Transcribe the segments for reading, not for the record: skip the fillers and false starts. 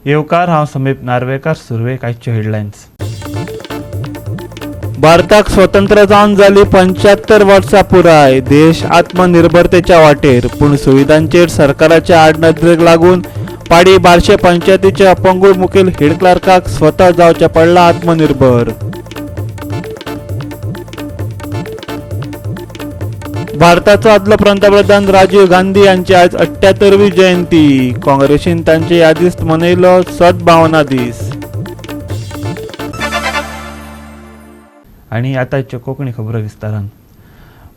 येवकार, हांव समीप नार्वेकार. सुरवेक आयच्यो हेडलायन्स. भारताक स्वतंत्र जावन जाली 75 वर्सां पुराय. देश आत्मनिर्भरतेच्या वाटेर, पूण सुविधांचेर सरकाराच्या आडनदरेक लागून पाडी बार्शे पंचायतीचे अपंगूळ मुखेल हेड क्लार्काक स्वता जावचें पडलां आत्मनिर्भर. भारताचो आदलो पंतप्रधान राजीव गांधी यांची आज 78वी जयंती. काँग्रेसीन तांचे यादीस्त मनयलो सद्भावना दीस. आणि आतांच्यो कोंकणी खबरो विस्तारान.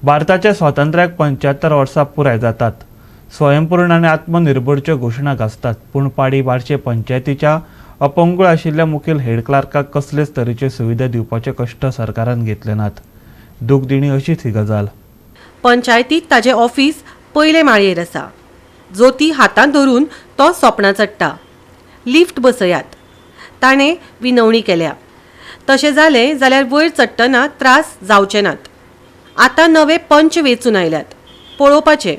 भारताच्या स्वातंत्र्याक 75 वर्सां पुराय जातात. स्वयंपूर्ण आनी आत्मनिर्भरच्यो घोशणा गाजतात, पूण पाडी बार्शे पंचायतीच्या अपंगूळ आशिल्ल्या मुखेल हेड क्लार्काक कसलेच तरेच्यो सुविधा दिवपाचे कश्ट सरकारान घेतले नात. दूखदिणी अशीच ही गजाल. पंचायतीत ताजें ऑफिस पयले माळयेर आसा. जोती हातांत धरून तो सोपणां चडटा. लिफ्ट बसयात, ताणें विनवणी केल्या. तशें जालें जाल्यार वयर चडटना त्रास जावचे नात. आतां नवे पंच वेंचून आयल्यात. पळोवपाचें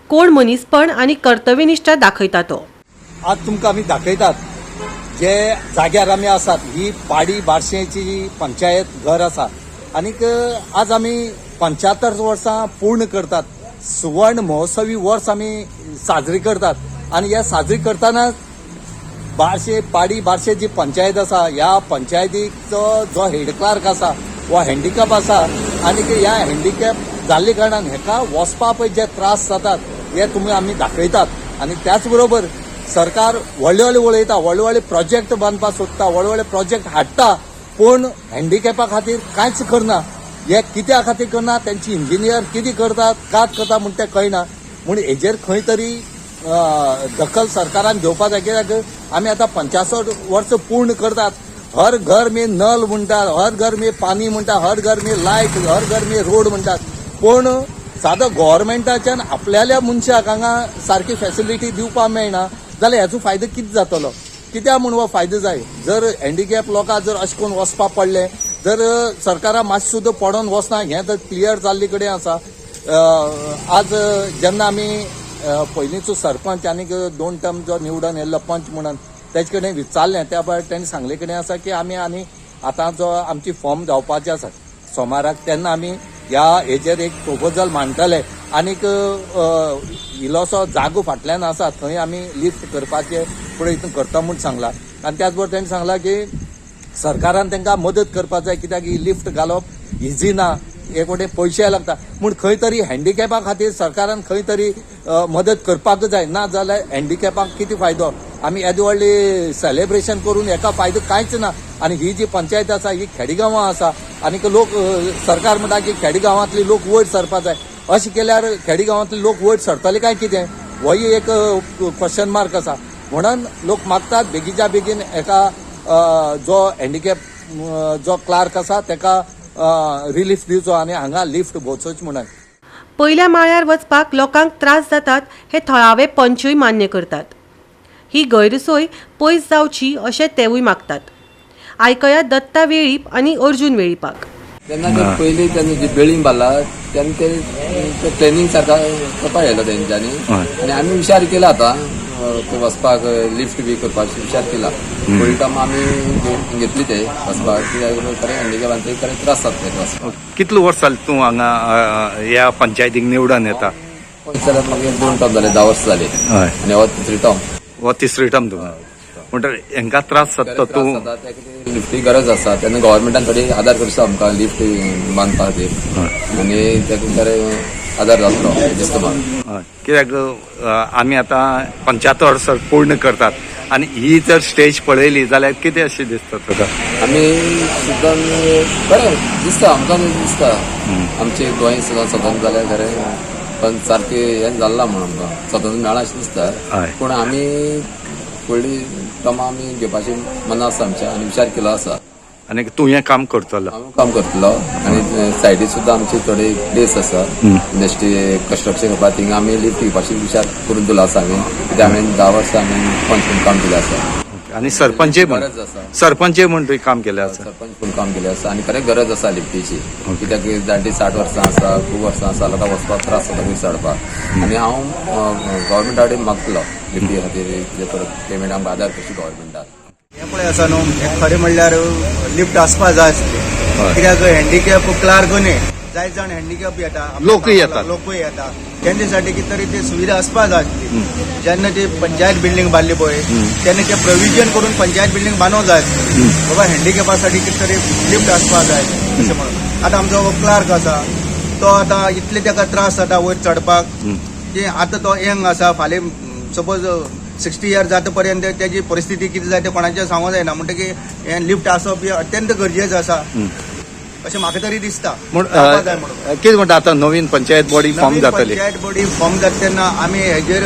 कोण मनीसपण आनी कर्तव्यनिश्ठा दाखयता तो. आज तुमकां आमी दाखयतात जे जाग्यार आमी आसात ही पाडी बार्शेची पंचायत घर आसा आनीक आज आमी 75 वर्सां पूर्ण करतात. सुवर्ण महोत्सवी वर्स आमी साजरी करतात आनी ह्या साजरी करतना बार्शे पाडी बार्शे जी पंचायत आसा ह्या पंचायतीचो जो हेड क्लार्क आसा हो हँडिकॅप आसा आनी ह्या हँडिकॅप जाल्ले कारणान हेका वचपा पळय जे त्रास जातात हे तुमी आमी दाखयतात. आनी त्याच बरोबर सरकार व्हडले व्हडले उलयता, व्हडले व्हडले प्रोजेक्ट बांदपाक सोदता, व्हडले व्हडले प्रोजेक्ट हाडटा, पूण हँडिकॅपा खातीर कांयच करना. हे कित्या खातीर करना, तेंची इंजिनियर कितें करतात कात करता म्हूण तें कळना. म्हूण हेजेर खंय तरी दखल सरकारान घेवपाक जाय. कित्याक आमी आतां 75 वर्स पूर्ण करतात. हर घर में नल म्हणटात, हर घर में पानी म्हणटात, हर घर में लायट, हर घर में रोड म्हणटात, पूण सादो गव्हर्मेंटाच्यान आपल्याल्या मनशाक हांगा सारकी फॅसिलिटी दिवपाक मेळना जाल्यार हेचो फायदो कितें जातलो? कित्याक म्हूण हो फायदो जाय? जर हँडिकॅप लोकांक जर अशें करून वचपाक पडलें जर सरकारा मातशें सुद्दां पडोन वचना, हें तर क्लियर जाल्ले कडेन आसा. आज जेन्ना आमी पयलींचो सरपंच आनीक 2 टर्म जो निवडून येयल्लो पंच म्हणून तेजे कडेन विचारलें, त्या भायर तेणें सांगले कडेन आसा की आमी आनी आतां जो आमची फॉर्म जावपाची आसा सोमाराक, तेन्ना आमी ह्या हेजेर एक प्रोपोजल मांडटले आनीक इल्लोसो जागो फाटल्यान आसा थंय आमी लिफ्ट करपाचे प्रयत्न करता म्हूण सांगला. आनी त्याच बरोबर तेणें सांगला की सरकारान तांकां मदत करपाक जाय, कित्याक ही लिफ्ट घालप इजी ना, एक वटेन पयशे लागता, म्हूण खंय तरी हँडिकॅपा खातीर सरकारान खंय तरी मदत करपाक जाय. ना जाल्यार हँडिकॅपाक कितें फायदो? आमी येदे व्हडली सेलेब्रेशन करून हेका फायदो कांयच ना. आनी ही जी पंचायत आसा ही खेडेगांवां आसा आनीक लोक सरकार म्हणटा की खेडेगांवांतले लोक वयर सरपाक जाय. अशें केल्यार खेडेगांवांतले लोक वयर सरतले काय कितें, होय एक क्वेश्चन मार्क आसा. म्हणून लोक मागतात बेगीच्या बेगीन एका जो हँडिकॅप जो क्लार्क आसा तेका रिलीफ दिवचो आनी हांगा लिफ्ट भोवचोच म्हणून. पयल्या माळ्यार वचपाक लोकांक त्रास जातात हे थळावे पंचूय मान्य करतात. ही गैरसोय पयस जावची अशें तेवूय मागतात. आयकया दत्ता वेळीप आनी अर्जुन वेळीपाक. तेन्ना ते पयलीं तेन्ना जी बिल्डींग बांदला तेन्ना ते प्लॅनिंग सारका करपाक येयलो तेंच्यांनी आनी आमी विचार केला आतां ते वचपाक लिफ्ट बी करपाचो विचार केला. फुडले टर्म आमी घेतली ते वचपाक, कित्याक खरें हँडिकॅपांचे खरें त्रास जाता ते वचपाक. कितलो वर्स जालें तूं हांगा ह्या पंचायतीक निवडून येता? पंच जाल्यार मागीर 2 टर्म जाले, 10 वर्सां जाली आनी हो तिसरी टर्म. हो तिसरी टर्म तुका, म्हणटकीर हेंकां त्रास जाता तूं? लिफ्टी गरज आसा, तेन्ना गव्हर्मेंटान थोडी आदार करचो आमकां लिफ्ट बांदपा खातीर आनी तेका खरें आदार जातलो दिसता म्हाका. कित्याक आमी आतां 75 वर्सां पूर्ण करतात आनी ही जर स्टेज पळयली जाल्यार कितें अशें दिसता तुका? आमी सुद्दां बरें दिसता आमकां, दिसता आमचे गोंय सुद्दां स्वतंत्र जाल्यार खरें पण सारकें हें जाल्लां म्हूण आमकां स्वतंत्र मेळ्ळां अशें दिसता. पूण आमी फुडली टर्म आमी घेवपाची मना आसा आमच्या आनी विचार केलो आसा. आनी तूं हें काम करतलो? हांव काम करतलो आनी सायडी सुद्दां आमची थोडी प्लेस आसा इंडस्ट्री कन्स्ट्रक्शन करपाक, थिंगा आमी लिफ्ट घेवपाची विचार करून दवरलो आसा आमी, कित्याक हांवें 10 वर्सां आमी पंच म्हूण काम केलें आसा. आनी सरपंचय म्हण, गरज आसा. सरपंचय म्हण तुवें काम केलें आसा? सरपंच म्हूण काम केलें आसा आनी खरें गरज आसा लिफ्टीची, कित्याक जाणटी 60 वर्सां आसा, खूब वर्सां आसा, लोकांक वचपाक त्रास जाता वयर चडपाक. आनी हांव गव्हर्मेंटा कडेन मागतलो लिफ्टी खातीर कितें परत पेमेंट आमकां आदार करची गव्हर्मेंटान. हें पळय आसा न्हू, हें खरें म्हणल्यार लिफ्ट आसपा जाय आसली. हय. कित्याक हँडिकॅप क्लार्क न्ही, जायत जाण हँडिकॅप येता, लोकूय येतात. लोकूय येता, तेंच्यासाठी कितें तरी ती सुविधा आसपा जाय आसली. जेन्ना ती पंचायत बिल्डींग बांदली पळय तेन्ना ते प्रोविजन करून पंचायत बिल्डींग बांदूंक जाय आसली, बाबा हँडिकॅपा साठी कितें तरी लिफ्ट आसपा जाय अशें म्हणून. आतां आमचो हो क्लार्क आसा तो आतां इतले ताका त्रास जाता वयर चडपाक की आतां तो यंग आसा, फाल्यां सपोज 60 इयर जाता पर्यंत तेजी परिस्थिती कितें जाय तें कोणाचें सांगूंक जायना. म्हणटकीर हें लिफ्ट आसप हें अत्यंत गरजेचें आसा अशें म्हाका तरी दिसता. म्हूण जावपा जाय म्हणून. कितें म्हणटा, आतां नवीन पंचायत बॉडी फॉर्म नवीन जातली. पंचायत बॉडी फॉर्म जाता तेन्ना आमी हेजेर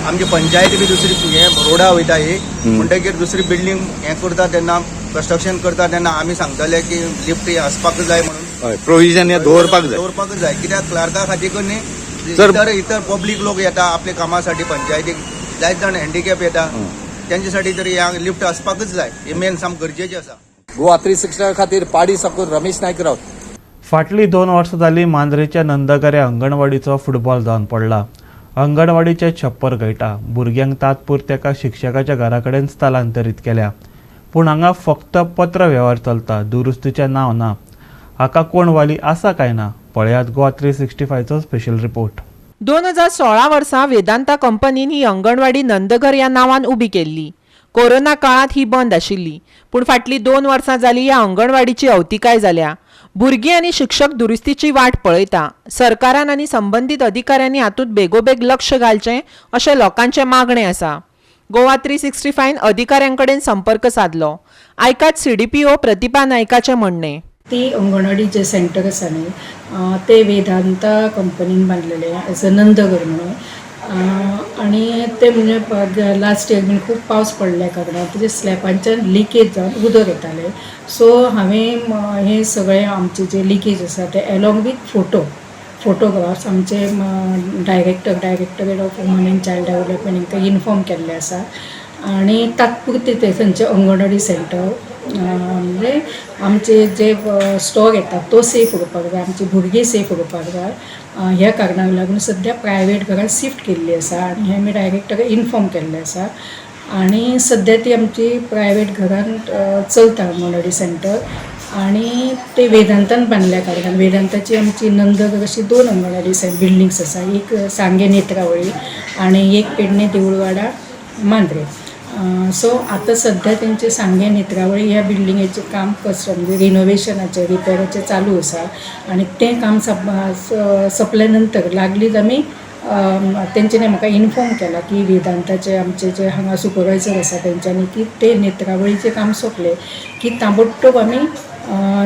आमची पंचायत बी दुसरी हे रोडा वयता ही, म्हणटकीर दुसरी बिल्डींग हें करता तेन्ना, कन्स्ट्रक्शन करता तेन्ना आमी सांगतले की लिफ्ट ही आसपाक जाय म्हणून. हय, प्रोविजन हें दवरपाक जाय. दवरपाक जाय, कित्याक क्लार्का खातीर न्ही, तर- इतर इतर पब्लीक लोक येता आपल्या कामासाठी पंचायतीक, जायत जाण हँडिकॅप येता, तेंच्यासाठी तरी ह्या लिफ्ट आसपाकच जाय, हे मेन सामकें गरजेचें आसा. गोवा 360 खातीर पाडी साकून रमेश नायक रावत. फाटलीं 2 वर्सां जालीं मांद्रेच्या नंदघर ह्या अंगणवाडीचो फुटबॉल जावन पडला. अंगणवाडीचें छप्पर गळटा. भुरग्यांक तात्पुरते एका शिक्षकाच्या घरा कडेन स्थलांतरीत केल्या, पूण हांगा फक्त पत्र वेव्हार चलता, दुरुस्तीचें नांव ना. हाका कोण वाली आसा काय ना, पळयात गोवा 365चो स्पेशल रिपोर्ट. 2016 वर्सा वेदांता कंपनीन ही अंगणवाडी नंदघर ह्या नांवान उबी केल्ली. कोरोना काळांत ही बंद आशिल्ली, पूण फाटलीं 2 वर्सां जाली ह्या अंगणवाडीची अवतिकाय जाल्या. भुरगीं आनी शिक्षक दुरुस्तीची वाट पळयता. सरकारान आनी संबंदीत अधिकाऱ्यांनी हातूंत बेगोबेग लक्ष घालचें अशें लोकांचें मागणें आसा. गोवा 365 अधिकाऱ्यां कडेन संपर्क सादलो. आयकात CDPO प्रतिभा नायकाचें म्हणणें. ती अंगणवाडी जे सेंटर आसा न्ही, ते वेदांता कंपनीन बांदलेलें एज अ नंदघर म्हणून. आनी ते म्हणजे लास्ट इयर बीन खूब पावस पडल्या कारणान तेजे स्लॅबांच्यान लिकेज जावन उदक येतालें. सो हांवें हें सगळें आमचें जें लिकेज आसा तें एलोंग वीथ फोटोग्राफ्स आमचे Directorate of Women and Child Development हांकां इनफॉर्म केल्लें आसा. आनी तात्पुरते ते थंयचें अंगणवाडी सेंटर म्हणजे आमचे जे स्टॉक येता तो सेफ उरपाक जाय, आमची भुरगीं सेफ उरपाक जाय, ह्या कारणाक लागून सद्या प्रायवेट घरान शिफ्ट केल्ली आसा. आनी हें आमी डायरेक्टराक इनफॉर्म केल्लें आसा आनी सद्या ती आमची प्रायवेट घरान चलता अंगणवाडी सेंटर. आनी ते वेदांतान बांदल्या कारणान वेदांताची आमची नंदघर अशी 2 अंगणवाडी बिल्डिंग्स आसा, एक सांगे नेत्रावळी आनी एक पेडणे देऊळवाडा मांद्रे. सो आतां सद्या तेंचे सांगे नेत्रावळी ह्या बिल्डिंगेचें काम म्हणजे रिनोवेशनाचें रिपेराचें चालू आसा. आनी तें काम सोंपले नंतर लागलीच आमी तेंच्यांनी म्हाका इनफॉर्म केलां की वेदांताचे आमचे जे हांगा सुपरवायजर आसा तेंच्यांनी की ते नेत्रावळीचें काम सोंपलें की ताबडतोब आमी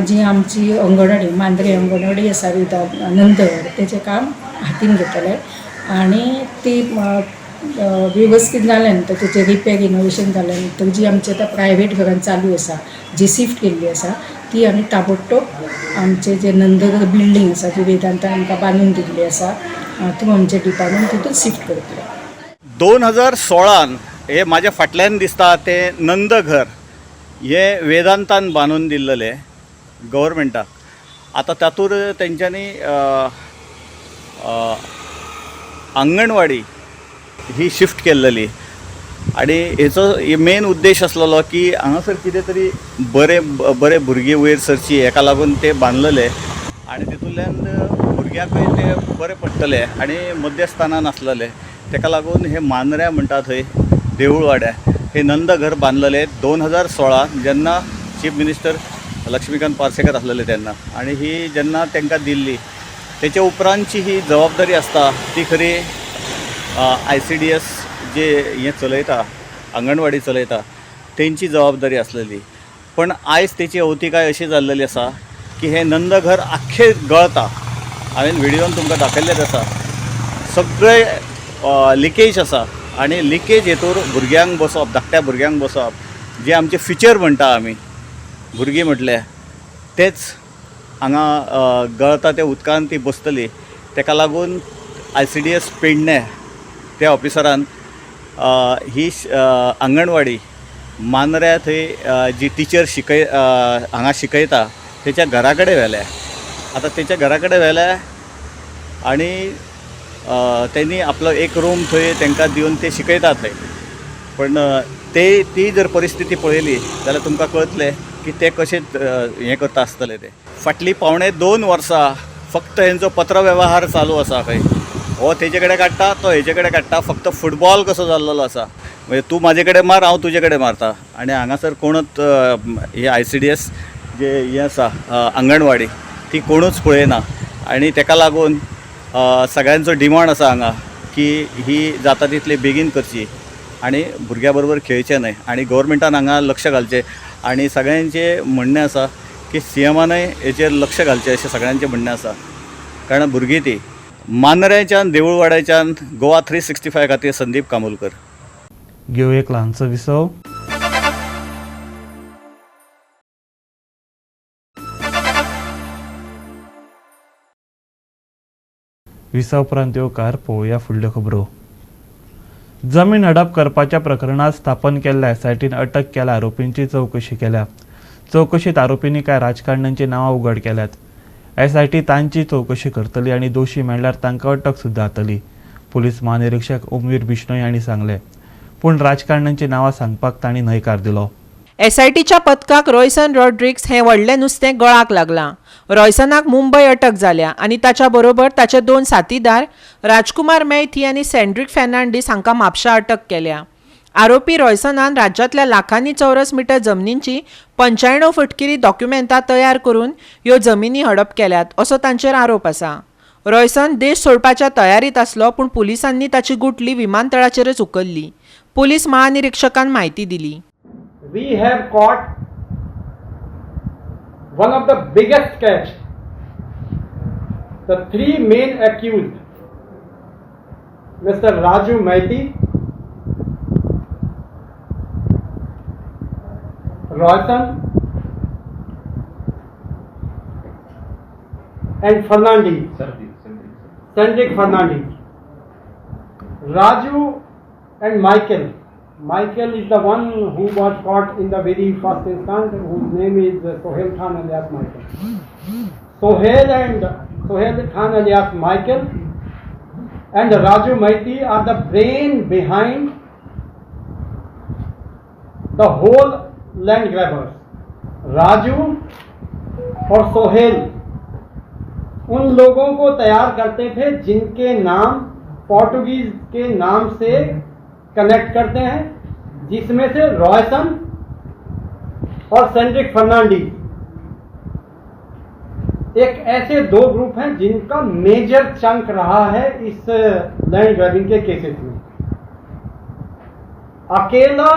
जी आमची अंगणवाडी मांद्रे अंगणवाडी आसा वेदांत नंदघर तेचें काम हातीन घेतले. आनी ती वेवस्थीत जाल्या नंतर तेचें रिपेर रिनोवेशन जाल्या नंतर जी आमची आतां प्रायवेट घरान चालू आसा, जी शिफ्ट केल्ली आसा, ती आमी ताबडतोब आमचे जे नंदघर बिल्डींग आसा जी वेदांतान आमकां बांदून दिल्ली आसा थ्रू आमचें डिपार्टमेंट तितून शिफ्ट करतले. 2016 हे म्हाज्या फाटल्यान दिसता तें नंदघर हें वेदांतान बांदून दिल्लेलें गव्हर्मेंटाक. आतां तातूंत तेंच्यांनी अंगणवाडी ही शिफ्ट केल्लेली आनी हेचो मेन उद्देश आसलेलो की हांगासर कितें तरी बरें बरें भुरगीं वयर सरची हेका लागून ते बांदलेले आनी तितूंतल्यान भुरग्यांकूय ते बरें पडटलें आनी मध्यस्थानान आसलेले तेका लागून हे मांद्र्या म्हणटा थंय देऊळवाड्या हे नंदघर बांदलेले 2016 जेन्ना चीफ मिनिस्टर लक्ष्मीकांत पार्सेकर आसलेले तेन्ना. आनी ही जेन्ना तांकां दिल्ली तेच्या उपरांतची ही जबाबदारी आसता ती खरी ICDS जे हें चलयता अंगणवाडी चलयता तेंची जबाबदारी आसलेली. पण आयज तेची अवतिकाय अशी जाल्लेली आसा की हें नंदघर आख्खें गळता. हांवें व्हिडियोन तुमकां दाखयल्लेंच आसा, सगळे लिकेज आसा आनी लिकेज हेतूर भुरग्यांक बसोवप, धाकट्या भुरग्यांक बसोवप, जे आमचे फिचर म्हणटा आमी भुरगीं म्हटल्यार तेच हांगा गळता त्या उदकान ती बसतली. तेका लागून ICDS Pedne त्या ऑफिसरान ही अंगणवाडी मांद्र्या थंय जी टिचर हांगा शिकयता तेच्या घरा कडेन व्हेल्या. आतां तेच्या घरा कडेन व्हेल्या आनी त्यांनी आपलो एक रूम थंय तांकां दिवन ते शिकयतात थंय. पण ते ती जर परिस्थिती पळयली जाल्यार तुमकां कळतलें की ते कशें हें करता आसतले. ते फाटलीं 1.75 वर्सां फक्त हेंचो पत्रवेव्हार चालू आसा. खंय हो तेजे कडेन काडटा, तो हेजे कडेन काडटा, फक्त फुटबॉल कसो जाल्लो आसा, म्हणजे तूं म्हाजे कडेन मार, हांव तुजे कडेन मारता. आनी हांगासर कोणूच हे ICDS जे हें आसा अंगणवाडी ती कोणूच पळयना. आनी तेका लागून सगळ्यांचो डिमांड आसा हांगा की ही जाता तितली बेगीन करची आनी भुरग्यां बरोबर खेळचें न्हय आनी गव्हर्मेंटान हांगा लक्ष घालचें. आनी सगळ्यांचें म्हणणें आसा की CMानय हेचेर लक्ष घालचें अशें सगळ्यांचें म्हणणें आसा. कारण भुरगीं ती मांद्रेच्यान देऊळवाड्याच्यान गोवा 365 खातीर संदीप कामोलकर. घेवं एक ल्हानसो विसव. विसव उपरांत येवकार पळोवया फुडल्यो खबरो. जमीन हडप करपाच्या प्रकरणात स्थापन केल्ल्या SITन अटक केल्या आरोपींची चवकशी केल्या. चवकशीत आरोपींनी कांय राजकारण्यांची नांवां उघड केल्यात. SIT तांची चवकशी करतली आनी दोशी मेळ्ळ्यार तांकां अटक सुद्दां जातली, पुलीस महानिरीक्षक ओमवीर बिश्नोई हांणी सांगलें. पूण राजकारण्यांची नांवां सांगपाक तांणी न्हयकार दिलो. SITच्या पथकाक रॉयसन रॉड्रिक्स हें व्हडलें नुस्तें गळाक लागलां. रॉयसनाक मुंबय अटक जाल्या आनी ताच्या बरोबर ताचे 2 साथीदार राजकुमार मैथी आनी सेंड्रिक फर्नांडीस हांकां म्हापशा अटक केल्या. आरोपी रॉयसनान राज्यांतल्या लाखांनी चौरस मिटर जमनींची 95 फटकिरी डॉक्युमेंटां तयार करून ह्यो जमिनी हडप केल्यात असो तांचेर आरोप आसा. रॉयसन देश सोडपाच्या तयारीत आसलो, पूण पुलिसांनी ताची गुटली विमानतळाचेरच उखल्ली. पुलीस महानिरीक्षकान म्हायती दिली. We have caught one of the biggest catch. The 3 main accused, Mr. Raju Maiti, Royson and Fernandes, Cedric Fernandes. Raju and Michael. Michael is the one who was caught in the very first instance, whose name is Sohail Khan alias Michael. Sohail Khan alias Michael and Raju Maiti are the brain behind the whole land grabbers. Raju और सोहेल उन लोगों को तैयार करते थे जिनके नाम Portuguese K नाम से connect करते हैं, जिसमें से रॉयसन और सेंड्रिक फर्नांडीज एक ऐसे 2 ग्रुप हैं जिनका मेजर चंक रहा है इस लैंड ग्रैबिंग के केसेस में। अकेला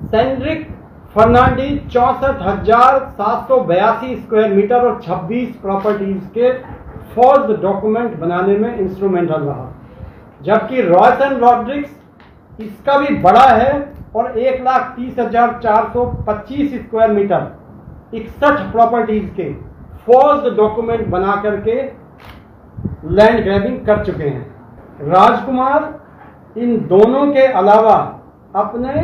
सेंड्रिक फर्नांडीज 64,782 स्क्वायर मीटर और 26 प्रॉपर्टीज के फॉल्स डॉक्यूमेंट बनाने में इंस्ट्रूमेंटल रहा, जबकि रॉयसन रॉड्रिक्स इसका भी बड़ा है और 1,30,425 स्क्वायर मीटर 61 प्रॉपर्टीज के फॉल्स डॉक्यूमेंट बना करके लैंड ग्रैबिंग कर चुके हैं। राजकुमार इन दोनों के अलावा अपने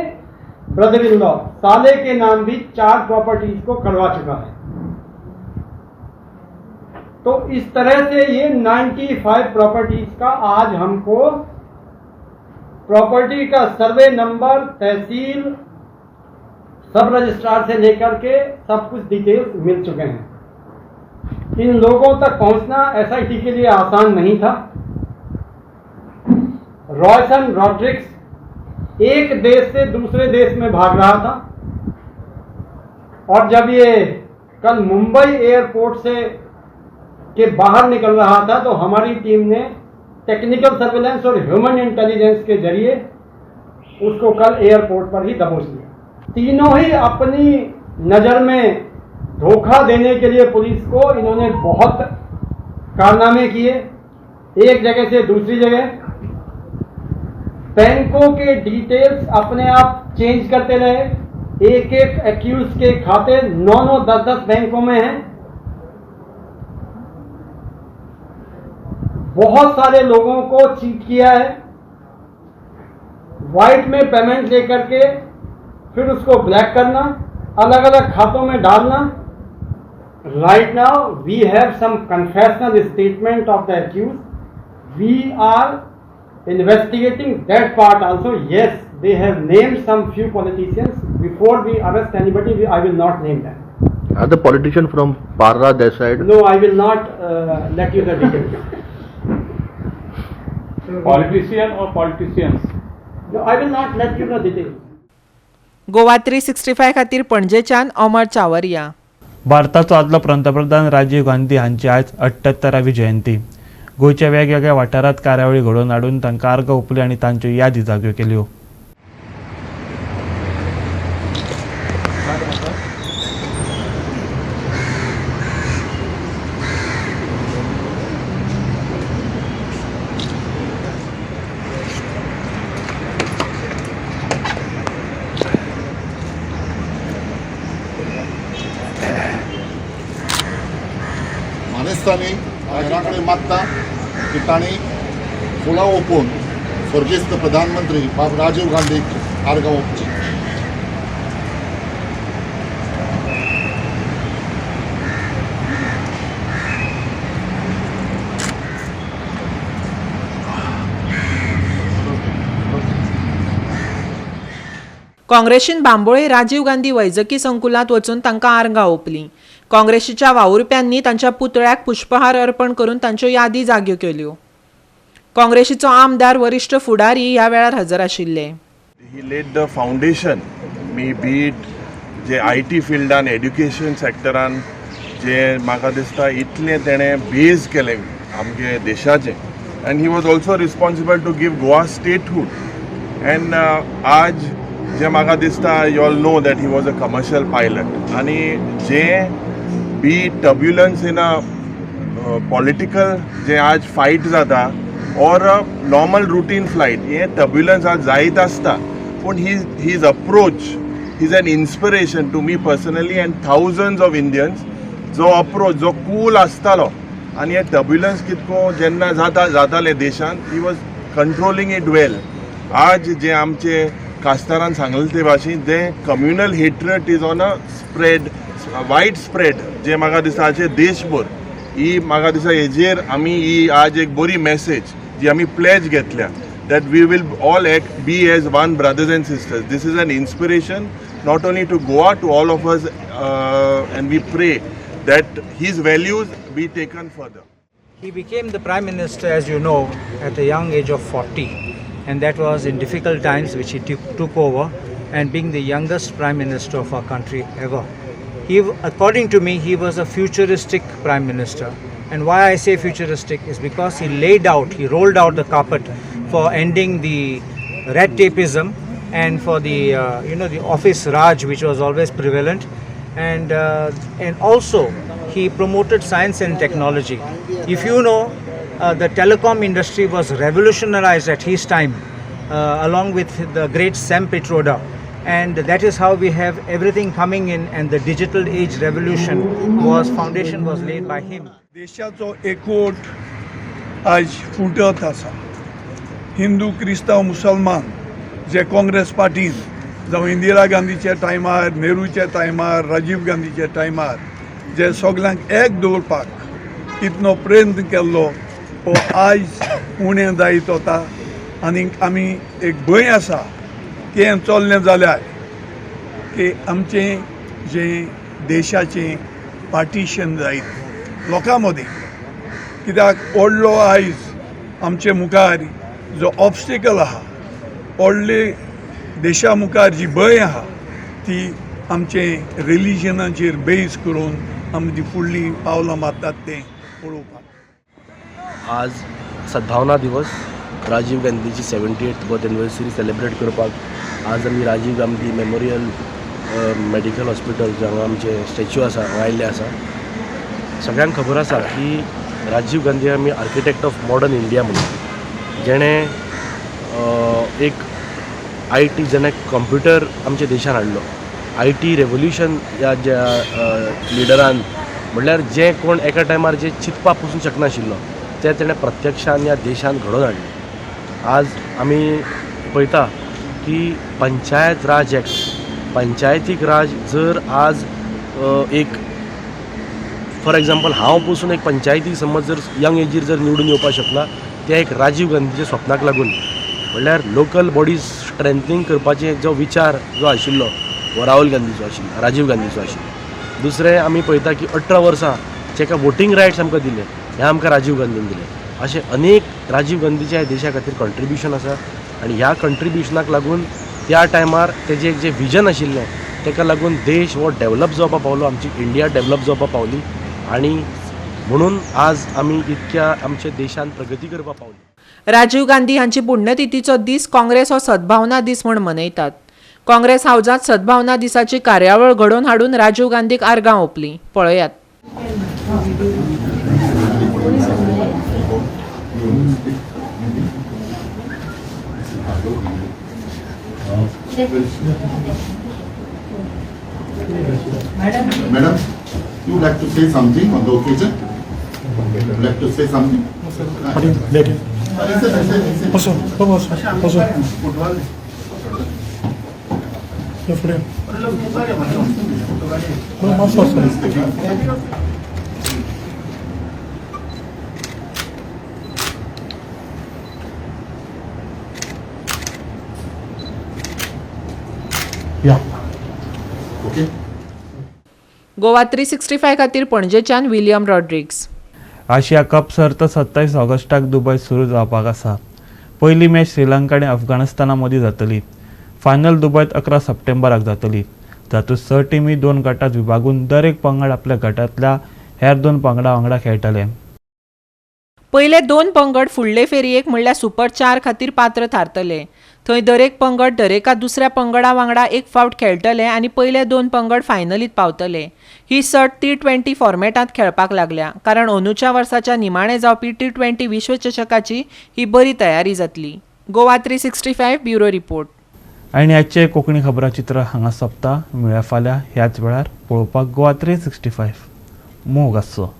ब्रदर इन लॉ साले के नाम भी 4 प्रॉपर्टीज को करवा चुका है। तो इस तरह से ये 95 प्रॉपर्टीज का आज हमको प्रॉपर्टी का सर्वे नंबर, तहसील, सब रजिस्ट्रार से लेकर के सब कुछ डिटेल्स मिल चुके हैं। इन लोगों तक पहुंचना SIT के लिए आसान नहीं था। रॉयसन रॉड्रिक्स एक देश से दूसरे देश में भाग रहा था और जब ये कल मुंबई एयरपोर्ट से के बाहर निकल रहा था तो हमारी टीम ने टेक्निकल सर्विलेंस और ह्यूमन इंटेलिजेंस के जरिए उसको कल एयरपोर्ट पर ही दबोच लिया। तीनों ही अपनी नज़र में धोखा देने के लिए पुलिस को इन्होंने बहुत कारनामे किए, एक जगह से दूसरी जगह बैंकों के डिटेल्स अपने आप चेंज करते रहे। एक एक एक्यूज के खाते 9-9, 10-10 बैंकों में हैं। बहुत सारे लोगों को चीट किया है, वाइट में पेमेंट लेकर के फिर उसको ब्लैक करना, अलग अलग खातों में डालना। Right now we have some confessional statement of the accused. We are investigating that part also. Yes, they have named some few politicians. Before we arrest anybody, I will not name them. Are the politician from Parra that side? No, I will not let you the details. Politician or politicians? No, I will not let you the details. Goa 365 खातीर पणजेच्यान अमर चावरिया. भारताचो आदलो पंतप्रधान राजीव गांधी हांची आयज 78वी जयंती. गोंयच्या वेगवेगळ्या वाठारांत कार्यावळी घडोवन हाडून तांकां आर्गां ओंपली आनी तांच्यो यादी जाग्यो केल्यो. मानेस्तांनी हेरां कडेन मागता की तांणी फुलां ओंपून स्वर्गेस्त प्रधानमंत्री बाब राजीव गांधीक आर्गां ओंपची. काँग्रेसीन बांबोळे राजीव गांधी वैजकी संकुलांत वचून तांकां आर्गां ओंपलीं. काँग्रेसीच्या वावुरप्यांनी तांच्या पुतळ्याक पुष्पहार अर्पण करून तांच्यो यादी जाग्यो केल्यो. काँग्रेसीचो आमदार वरिश्ठ फुडारी ह्या वेळार हजर आशिल्ले. He laid the foundation me beat J I T फिल्डान एड्युकेशन सेक्टरान जे म्हाका दिसता इतलें तेणें बेज केलें आमगे देशाचें. And he was also responsible to give Goa statehood. And आज जे म्हाका दिसता you all know that he was a commercial pilot. आनी जे be turbulence in a political जे आज फायट जाता और नॉर्मल रुटीन फ्लायट हे टर्ब्युलन्स आज जायत आसता, पूण his approach is an inspiration to me personally and thousands of Indians. जो approach जो कूल आसतालो आनी हे टर्ब्युलन्स कितको जेन्ना जाताले देशान he was controlling it well. आज जे आमचे कास्तारान सांगले ते भाशेन जे communal hatred is on a spread wide spread जे म्हाका दिसता आजचे देशभर ही म्हाका दिसता हेजेर आमी ही आज एक बरी मॅसेज जी आमी प्लेज घेतल्या that we will all act be as one brothers and sisters. This is an inspiration not only to Goa, to all of us, and we pray that his values be taken further. He became the Prime Minister, as you know, at a young age of 40, and that was in difficult times which he took over, and being the youngest Prime Minister of our country ever. He, according to me, he was a futuristic Prime Minister. And why I say futuristic is because he laid out, he rolled out the carpet for ending the red tapeism and for the the office raj which was always prevalent, and also he promoted science and technology. If you know, the telecom industry was revolutionized at his time, along with the great Sam Pitroda, and that is how we have everything coming in, and the digital age revolution was foundation was laid by him. देशाचो एकवट आज फुटत आसा. हिंदू क्रिस्तांव मुसलमान जे काँग्रेस पार्टीन जावं इंदिरा गांधीच्या टायमार, नेहरूच्या टायमार, राजीव गांधीच्या टायमार जे सगल्यांक एक दवरपाक इतलो प्रयत्न केल्लो हो आयज उणें जायत वता. आनीक आमी एक भंय आसा की हें चल्लें जाल्यार की आमचें जें देशाचें पार्टिशन जायत लोकां मदीं, कित्याक व्हडलो आयज आमचे मुखार जो ऑब्स्टिकल आहा, व्हडले देशा मुखार जी भंय आहा ती आमचे रिलिजनाचेर बेज करून आमी जी फुडलीं पावलां मारतात तें पळोवपाक. आज सद्भावना दिवस, Rajiv गांधीची 78th birth anniversary celebrate करपाक आज आमी Rajiv Gandhi memorial medical hospital हांगा आमचे स्टॅच्यू आसा हांगा आयिल्ले आसा. सगळ्यांक खबर आसा की राजीव गांधी आमी आर्किटेक्ट ऑफ मॉडर्न इंडिया म्हणून, जेणें एक I T जेणें कंप्युटर आमच्या देशान हाडलो, I T revolution ह्या ज्या लिडरान, म्हणल्यार जें कोण एका टायमार जें चिंतपाक पसून शकनाशिल्लो तें तेणें प्रत्यक्षान ह्या देशान घडोवन हाडलें. आज आमी पळयता की पंचायत राज एक्ट, पंचायतीक राज जर आज एक फॉर एग्जाम्पल हांव पसून एक पंचायती समज जर यंग एजीर जर निवडून येवपाक शकला ते एक राजीव गांधीच्या स्वप्नाक लागून, म्हणल्यार लोकल बॉडीज स्ट्रेंथनींग करपाचे जो विचार जो आशिल्लो हो राहुल गांधीचो आशिल्लो, राजीव गांधीचो आशिल्लो. दुसरें आमी पळयता की 18 वर्सां जेका वोटींग रायट्स आमकां दिले हे आमकां राजीव गांधीन दिले. अशें अनेक राजीव गांधीच्या देशा खातीर कॉन्ट्रिब्युशन आसा आनी ह्या कॉन्ट्रिब्युशनाक लागून त्या टायमार तेजें एक जें विजन आशिल्लें तेका लागून देश हो डेवलप जावपाक पावलो, आमची इंडिया डेवलप जावपाक पावली आनी म्हणून आज आमी इतक्या आमच्या देशान प्रगती करपाक पावली. राजीव गांधी हांची पुण्यतिथीचो दीस काँग्रेस हो सद्भावना दीस म्हूण मनयतात. काँग्रेस हावजांत सद्भावना दिसाची कार्यावळ घडोवन हाडून राजीव गांधीक आर्गां ओंपली. पळयात. Madam, you would like to say something on the occasion? You would like to say something? Yeah. Okay. Goa 365 खातीर पणजेच्यान विलियम रॉड्रिग्स. आशिया कप सर्त 27 ऑगस्टाक दुबय सुरू जावपाक आसा. पयली मॅच श्रीलंका आनी अफगाणिस्ताना मदीं जातली. फायनल दुबयत 11 सप्टेंबराक जातली. जातूंत 6 टिमी 2 गटांत विभागून दर एक पंगड आपल्या गटांतल्या हेर 2 पंगडां वांगडा खेळटले. पयले 2 पंगड फुडले फेरयेक म्हणल्यार सुपर 4 खातीर पात्र थारतले. थंय दरेक पंगड दरेका दुसऱ्या पंगडा वांगडा एक फावट खेळटले आनी पयले 2 पंगड फायनलीत पावतले. ही सर्त T20 फॉर्मेटांत खेळपाक लागल्या कारण अंदूच्या वर्साच्या निमाणे जावपी T20 विश्वचषकाची ही बरी तयारी जातली. Goa 365 bureau report. आनी आजचें कोंकणी खबराचित्र हांगा सोंपता. मेळया फाल्यां ह्याच वेळार पळोवपाक गोवा 365. मोग आसचो.